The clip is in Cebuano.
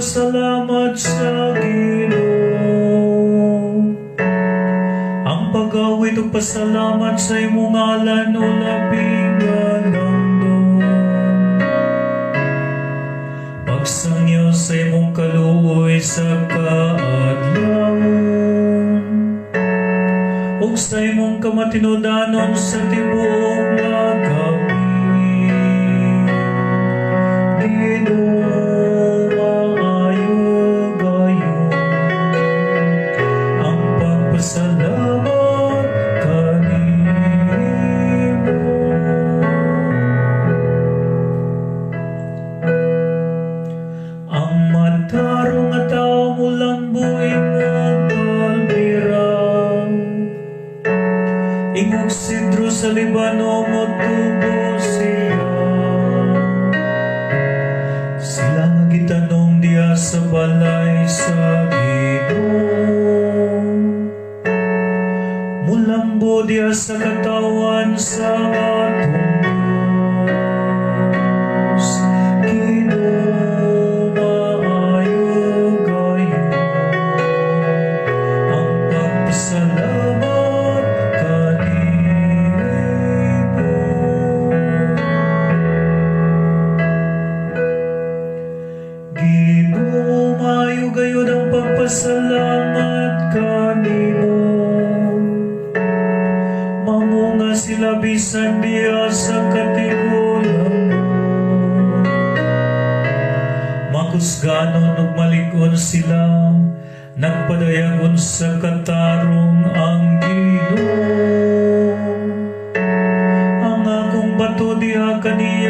pagpasalamat sa Ginoo. Ang pag-awit ug pasalamat sa imong ngalan, o Labing Galandong. Pagsangyaw sa imong kaluoy sa kaadlawon ug sa imong kamatinudanon sa tibuok nga gabii. Ginoo, maayo gayod ang pagpasalamat kanimo. Ang matarong nga tawo molambo ingog palmera, ingog sidro sa Libano motubo siya. Sila nga gitanom diha sa balay sa Ginoo, mulambo diha sa katawan sa atong Diyos. Ginoo, maayo gayod ang pagpasalamat kanimo. Ginoo, maayo gayod ang pagpasalamat kanimo. Mamunga sila bisan diha sa katigulangon. Makusganon ug malig-on sila, nagpadayagon sa katarong ang Ginoo. Ang akong bato, diha kaniya.